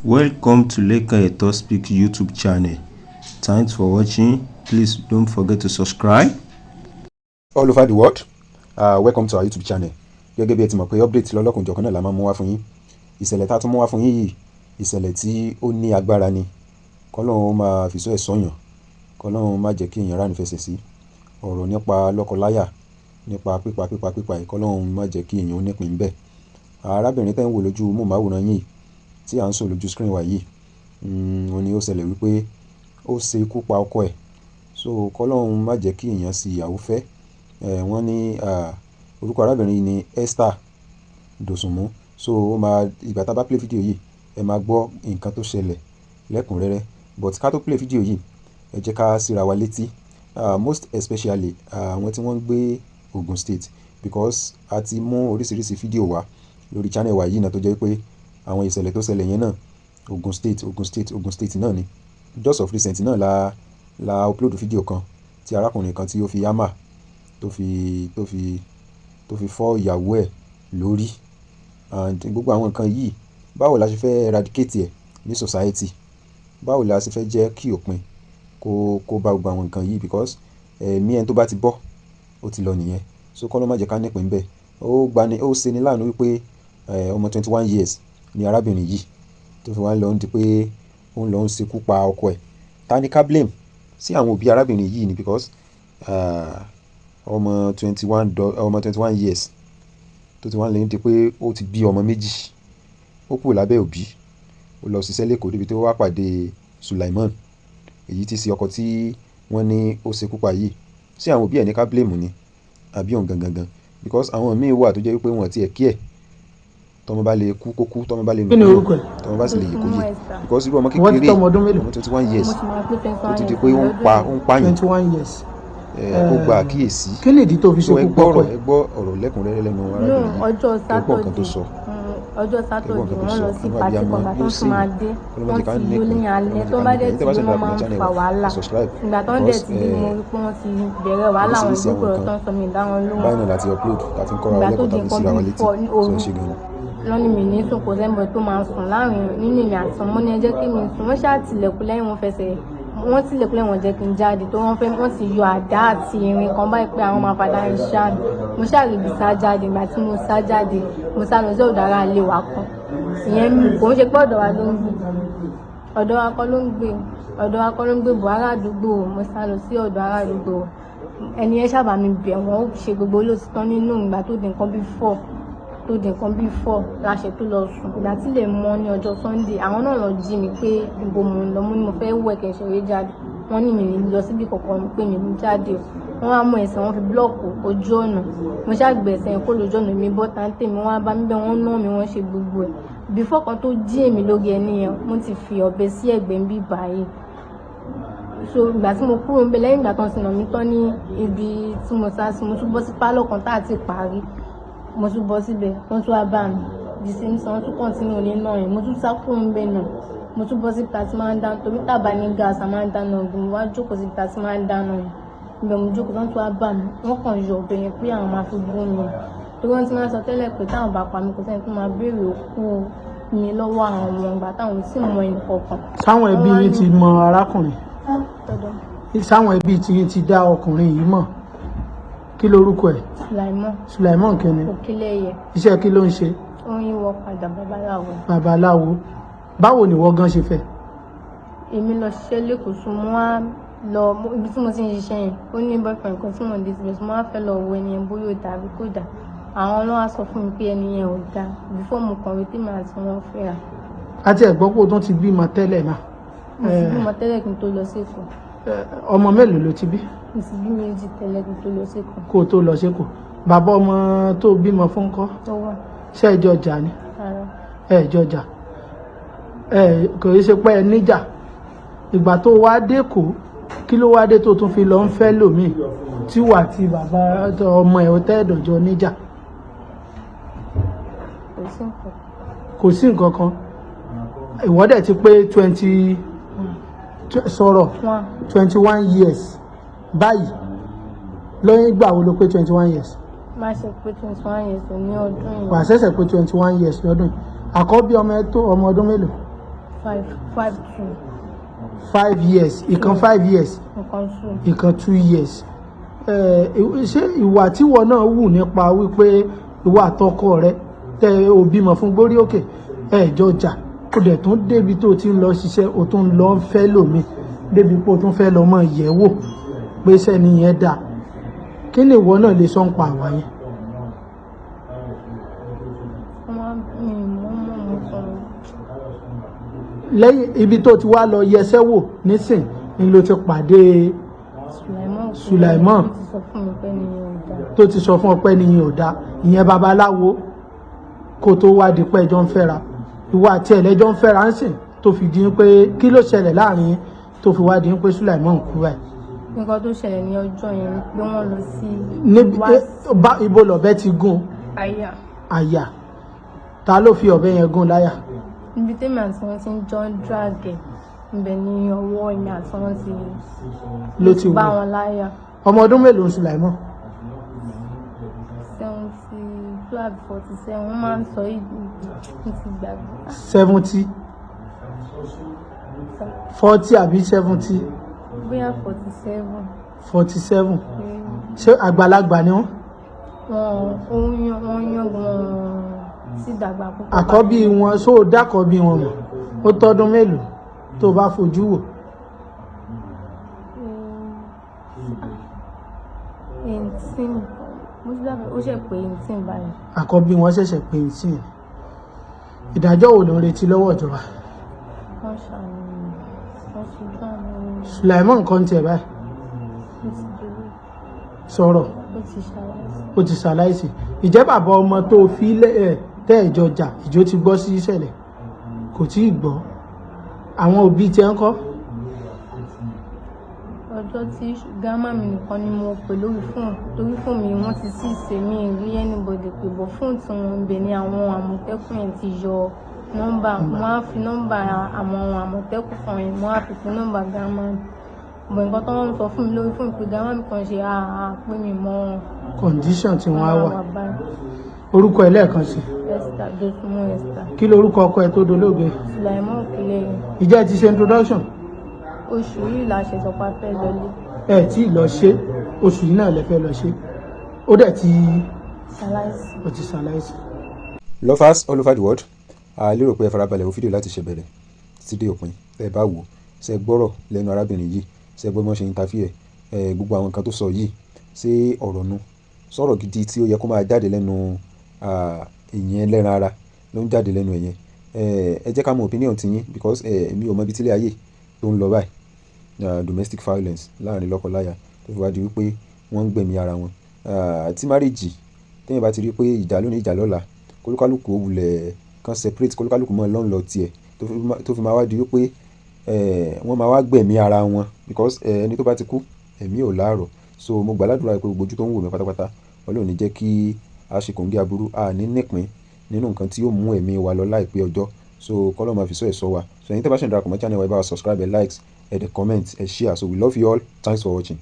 Welcome to Lekan Eto Speak YouTube channel. Thanks for watching. Please don't forget to subscribe. All over the world, welcome to our YouTube channel. Gẹ́gẹ́ bí ẹ ti mọ̀ pé update lọ́lọ́kan-ò-jọ̀kan náà la máa mú wá fún yín. Ìṣẹ̀lẹ̀ tá a tún mú wá fún yín yìí, ìṣẹ̀lẹ̀ tí ó ní agbára ni. Kọ́lọ́run ó máa fi ìṣọ́ ẹ̀ ṣọ́yàn, kọ́lọ́run má jẹ́ kí èèyàn rà nífẹsẹ̀ sí ọ̀rọ̀ nípa lọ́kọláya, nípa pípa pípa pípa yìí, kọ́lọ́run má jẹ́ kí èèyàn ó nípìn bẹ́ẹ̀. Arábìnrin tẹ́ ń wò lójú móhùnmáwòrán yìí tí à ń sọ lójú screen wa yìí, òun ni ó ṣẹlẹ̀ wípé ó ṣe ikú pa ọkọ ẹ̀. So kọ́lọ́run má jẹ́ kí èèyàn ṣi ìyàwó fẹ́. Wọ́n ní orúkọ arábìnrin yìí ni Esther Dosunmu. So ó máa ìgbà tá a bá play video yìí, ẹ máa gbọ́ nǹkan tó ṣẹlẹ̀ lẹ́kùnrẹ́rẹ́. But ká tó play video yìí, ẹ jẹ́ ká síra wa létí, most especially àwọn tí wọ́n ń gbé Ogun State, because a ti mú oríṣiríṣi fídíò wá lórí channel wa yìí náà tó jẹ́ pé àwọn ìṣẹ̀lẹ̀ tó ṣẹlẹ̀ yẹn náà, Ogun State, Ogun State, Ogun State náà ni. Just of recent náà la upload fídíò kan tí arákùnrin kan tí ó fi hammer tó fi fọ́ ìyàwó ẹ̀ lórí. And gbogbo àwọn nǹkan yìí, báwo la ṣe fẹ́ eradicate ẹ̀ ní society? Báwo la ṣe fẹ́ jẹ́ kí òpin kó bá gbogbo àwọn nǹkan yìí? Because ẹ̀mí ẹni tó bá ti bọ́, ó ti lọ nìyẹn. So kọ́lọ́run má jẹ́ ká nípìn bẹ́ẹ̀. Ó gbani, ó ṣe ní láàánú wípé ọmọ 21 years ni arábìnrin yìí tó fi wá lọ ń di pé ó ń lọ ń ṣekú pa ọkọ ẹ̀. Ta ni ká blame? Sí àwọn òbí arábìnrin yìí ni? Because ọmọ 21 years tó ti wá ń di pé ó ti bí ọmọ méjì, ó kúrò lábẹ́ òbí, ó lọ ṣiṣẹ́ l'Ékòó níbi tí ó wá pàdé Sulaiman, èyí tí í ṣe ọkọ tí wọ́n ní ó ṣekú pa yìí. Sí àwọn òbí ẹ̀ ní ká blame ni àbí òun gangan gan? Because àwọn míì wà tó jẹ́ wípé wọn ò tí ẹ̀ kí ẹ̀, tọmọ bá lè kú kó kú, tọmọ bá lè nù Kí ni kó nù, orúkọ ẹ̀? Tọmọ bá sì lè yè kó yè. Because irú ọmọ Wọ́n ti kékeré, tọ́ ọmọ ọdún mélòó? ọmọ 21 years Mo ti máa pé twenty tó one ti di years pé ó ń lọ́dún pa yìí. ó ń pààyàn, 21 years. Ó gba àkíyèsí. Kí nìdí tó fi So ẹ ṣekú pa gbọ́ ọkọ ọ̀rọ̀ ẹ̀? Ẹ gbọ́ ọ̀rọ̀ lẹ́kùnrẹ́rẹ́ lẹ́nu No, arábìnrin yìí. ọjọ́ Ẹ gbọ́ nǹkan tó Saturday, sọ. ọjọ́ Ẹ gbọ́ Saturday, nǹkan tó wọ́n sọ. lọ sí Àwọn party abiyamọ kan. Ìgbà tó yóò tún sì máa dé, kọ́lọ́run má wọ́n jẹ́ ká ti yó nípìn, ní kọ́lọ́run alẹ́. má jẹ́ Tó ká bá nípìn. dẹ̀ Ẹ̀yin ti tẹ́ bá yó, ṣẹ̀ wọ́n darapọ̀ máa mọ́ ń channel fa wa, wàhálà. ẹ subscribe, Ìgbà tó ń dẹ̀ because ti dé, mo rí pé wọ́n ti bẹ̀rẹ̀ wàhálà, àwọn oríṣiríṣi àwọn ìgbókòrò nǹkan tó ń sọ mi dá wọn lóhùn. báyìí náà láti upload, láti ń kọ́ra wa Ìgbà tó lẹ́kọ̀ọ́ di tàbí nǹkan síra wa bíi létí. 4 ní So òru ẹ ṣé gan ni. lọ́ní mi ní sùn, kò sẹ́ni tó máa sùn láàrin nínú èmi àti wọn. Mo ní ẹ jẹ́ kí mi sùn. Wọ́n ṣáà tilẹ̀kùn lẹ́yìn, wọn fẹsẹ̀ wọ́n tilẹ̀kùn lẹ́yìn, wọn jẹ́ kí n jáde tó wọ́n fẹ́. Wọ́n ti yọ àdá àti irin kan báyìí pé àwọn máa padà ń ṣá mi. Mo ṣáà rí ibi sá jáde. Ìgbà tí mo sá jáde, mo sá lọ sí ọ̀dọ̀ ará ilé wa kan. Ìyẹn kò ń ṣe pé ọ̀dọ̀ wa ló ń gbé, ọ̀dọ̀ wa kọ́ ló ń gbé, ọ̀dọ̀ wa kọ́ ló ń gbé bọ̀, ará àdúgbò. Mo sá lọ sí ọ̀dọ̀ ará àdúgbò. Ẹni yẹn sábà mi bẹ̀ wọ́n, ó ṣe gbogbo olóòtítọ́ nínú. Ìgbà tó di nǹkan bíi 4, tó di nǹkan bíi 4 láṣẹ tó lọ sùn. Ìgbà tí lè mọ́ ní ọjọ́ Sunday, àwọn náà lọ jí mi pé ibo mò ń lọ. Mo ní mo fẹ́ wẹ̀ kí n ṣeré jáde. Wọ́n ní mi ní lọ síbi kankan, pé mi ní jáde o. Wọ́n wá mú ẹsẹ̀ wọn fi block ojú ọ̀nà. Mo ṣàgbé ẹsẹ̀ yẹn kó lójú ọ̀nà mi bọ́ táńtẹ̀ mi. Wọ́n á bá mi bẹ́ẹ̀, wọ́n ná mi, wọ́n ṣe gbogbo ẹ̀. Before kan tó jí èmi lórí ẹni yẹn, mo ti fi ọ̀bẹ sí ẹ̀gbẹ́ ń bí báyìí. So ìgbà tí mo kúrò ńbẹ̀, lẹ́yìn ìgbà tó ń sinà mí tán ní ibi tí mo sá sí, mo tún bọ́ sí pálọ̀ kan tá a ti parí. Mo tún bọ́ síbẹ̀, wọ́n tún wá bá mi, the same thing, wọ́n tún continue ní náà yẹn. Mo tún sá kúrò ńbẹ̀ náà, mo tún bọ́ sí ibi tá a ti máa ń dáná, torí tàbá ní gas a máa ń dáná ọ̀gbìn. Mo wá jókòó sí ibi tá a ti máa ń dáná yẹn. Ibẹ̀ mo jókòó, wọ́n tún wá bá mi. Wọ́n kàn yọ ọ̀bẹ yẹn pé àwọn máa fi gún mi, torí wọ́n ti máa ń sọ tẹ́lẹ̀ pé táwọn bá pa mí, kò sẹ́ni tó máa béèrè òkú mi lọ́wọ́ àwọn ọmọ ìgbà táwọn sì mọ ẹnì kọ̀ọ̀kan. Sáwọn ẹbí yín ti mọ arákùnrin? Tọ́dọ̀. Sáwọn ẹbí tí yín ti dá ọkùnrin yìí mọ̀? Kí lorúkọ ẹ̀? Sulaimon. Sulaimon kínni? Òkèlèyẹ. Iṣẹ́ kí ló ń ṣe? Ó ń yíwọ́ padà, babaláwo. Babaláwo. Báwo ni ìwọ gan ṣe fẹ́? Èmi lọ ṣiṣẹ́ l'Ékòó, sùn mo wá lọ ibi tí mo ti ń ṣiṣẹ́ yẹn, ó ní boyfriend kan tí mò ń dé síbẹ̀. Mo wá fẹ́ lọ wo ẹni yẹn bóyá ó dà àbí kò dà. Àwọn ló wá sọ fún mi pé ẹni yẹn ò dáa before mo kàn rí tèmi àti wọn fẹ́ra. Àti ẹ̀gbọ́n pé o tún ti bímọ tẹ́lẹ̀ náà. Mo ti bímọ tẹ́lẹ̀ kí n tó lọ s'Ékòó. Ọmọ mélòó ló ti bí? Mo ti bí méjì tẹ́lẹ̀ kí n tó lọ s'Ékòó. Kó o tó lọ s'Ékòó. Bàbá ọmọ tó bímọ fún kọ́? Tó wà. Ṣé ẹ jọ jà ni? Rárá. Ẹ jọ jà, ẹ kò í ṣe pé ẹ níjà. Ìgbà tó wá dÉkòó, kí ló wá dé tó tún fi lọ ń fẹ́ lòmíì tí wà tí bàbá ọmọ ẹ̀ tẹ́ ẹ̀dọ̀jọ́ níjà? Kò sí nǹkan. Kò sí nǹkan kan. Ìwọ dẹ̀ ti pé twenty sọ̀rọ̀. One. 21 years báyìí. Lóyún ìgbà wo ló pé 21 years? Má ṣe pé 21 years ní ọdún yìí. Wà á ṣẹ̀ṣẹ̀ pé 21 years lọ́dún yìí. Àkọ́bí ọmọ ẹ tó ọmọ ọdún mélòó? Five, five two. 5 years ìkan, 5 years Nǹkan two. Ìkan 2 years. Ẹ ṣé ìwà tíwọ náà wù nípa wípé ìwà àtọkọ rẹ tẹ ò bímọ fún gbórí òkè, ẹ jọ jà, ó dẹ̀ tún débi tó ti ń lọ ṣiṣẹ́, ó tún lọ ń fẹ́ lòmíì, débi pé ó tún fẹ́ lọ mọ̀ yẹ̀ wò pé sẹ́ni yẹn dáa, kí ni ìwọ náà lè sọ ń pa àwa yẹn? Wọ́n máa ń mi mọ́ mọ́ mo sọ̀rọ̀. Lẹ́yìn ibi tó ti wá lọ yẹsẹ́ wò nísìn ni ló ti pàdé Sùlàìmọ́. Sùlàìmọ́. Ó ti sọ fún mi pé nìyẹn ò dáa. Tó ti sọ fún ọ pé nìyẹn ò dáa, ìyẹn babaláwo, kó tó wá di pé ẹjọ́ ń fẹ́ra, ìwọ àti ẹ̀lẹ́jọ́ ń fẹ́ra ń sìn, tó fi di pé kí ló ṣẹlẹ̀ láàrin yín tó fi wá di pé Sùlàìmọ́ ń kú báyìí? Nǹkan tó ṣẹlẹ̀ ní ọjọ́ yẹn ni pé wọ́n lọ sí Níbi wá bá ibo lọ̀bẹ ti gún? Àyà. Àyà. Ta ló fi ọ̀bẹ yẹn gún láyà? Níbi tèmi àti wọn ti ń jọ ń drag ẹ̀, ibẹ̀ ní ọwọ́ èmi àti wọn ti Ló ti bá wù wọn láyà. Ọmọ ọdún mélòó ń Sùlàìmọ́? 72 àbí 47, wọ́n máa ń sọ yìí, mo ti gbàgbé. 70, 40 àbí 70? Bóyá 47. 47. Ṣé àgbàlagbà ni wọ́n? Wọn ò yan, wọ́n yan, wọn sì dàgbà púpọ̀. Àkọ́bí wọn, ṣó o dákọ̀bí wọn mọ̀? Ó tọ́dún mélòó tó o bá fojú wò? 18, mo ti dàbí ó ṣe pé 18 báyìí. Àkọ́bí wọn ṣẹ̀ṣẹ̀ pé 18. Ìdájọ́ wo ló ń retí lọ́wọ́ ìjọba? Wọ́n ṣàánú, wọ́n ṣojú àwọn. Sùlàìmọ́ nǹkan tiẹ̀ báyìí? Ó ti dúró. Sọ̀rọ̀. Ó ti ṣàlàyé. Ó ti ṣàláìsí. Ìjẹ́ bàbá ọmọ tó fi lẹ́ ẹ̀ tẹ́ ẹ̀jọ jà, ìjọ ti gbọ́ sí ìṣẹ̀lẹ̀? Kò tí ì gbọ́. Àwọn òbí tiẹ̀ ń kọ́? Ọjọ́ tí grandma mi nìkan ni mo pè lórí fóònù, torí fóònù mi wọ́n ti sì ṣe mí rí anybody pé bọ̀ fóònù tí wọ́n ń bẹ ní àwọn Àmọ̀tẹ́kùn yẹn ti yọ nọ́mbà. Wọ́n á fi nọ́mbà àwọn Àmọ̀tẹ́kùn kan yẹn, wọ́n á fi kún nọ́mbà grandma mi bọ̀. Nǹkan tó wọ́n sọ fún mi lórí fóònù pé grandma mi kan ṣe àhà pé mi mọ Condition tí wọ́n á wà. Báyìí. Orúkọ ẹ̀ lẹ́ẹ̀kan sí? Esther Dosunmu Esther. Kí lorúkọ ọkọ ẹ̀ tó dolóògbé? Sulaimon Òkèlè. Ìjẹ́ ẹ ti ṣe introduction? Oṣù yìí la ṣe sọ pé a fẹ́ lọlé. Ẹ tí ì lọ ṣe, oṣù yìí náà lẹ fẹ́ lọ ṣe, ó dẹ̀ ti Ṣaláìsí. Ó ti ṣaláìsí. Lovers all over the world, a lérò pé ẹ farabalẹ̀ wo fídíò láti ṣe bẹ̀rẹ̀ títí dé òpin. Tẹ́ ẹ bá wò ó, ṣe gbọ́rọ̀ lẹ́nu arábìnrin yìí, ṣe gbọ́ bí wọ́n ṣe interview ẹ̀, ẹ gbogbo àwọn nǹkan tó sọ yìí, ṣé ọ̀rọ̀ nu sọ̀rọ̀ gidi tí ó yẹ kó máa jáde lẹ́nu ìyẹn ẹlẹ́ran ara ló ń jáde lẹ́nu ẹ̀yẹn? Ẹ jẹ́ ká mọ opinion ti yín, because èmi ò mọ ibi tí ilé ayé tó ń lọ báyìí. Domestic violence láàrin lọ́kọ-láya tó fi wá di wípé wọ́n ń gbẹ̀mí ara wọn. Tí marriage téèyàn bá ti rí pé ìjà lónìí, ìjà lọ́la, kólúkálùkù ó wulẹ̀ kan separate, kólúkálùkù mọ́ lọ́n lọ tiẹ̀, tó fi máa wá di wípé wọ́n máa wá gbẹ̀mí ara wọn, because ẹni tó bá ti kú, ẹ̀mí ò láàrọ̀. So mo gbà ládùrá pé gbogbo ojú tó ń wò mí pátápátá, Ọlọ́run ò ní jẹ́ kí a ṣe kòńgẹ́ aburú, a ní nípín nínú nǹkan tí yóò mú ẹ̀mí wa lọ láìpẹ́ ọjọ́. So kọ́lọ́run máa fi ṣọ́ ẹ̀ ṣọ́ wa. So ẹ̀yin tí ẹ bá ṣe ń darapọ̀ mọ́ channel wa, ẹ bá wa subscribe, ẹ likes, ẹ dẹ̀ comment, ẹ share. So we love you all. Thanks for watching.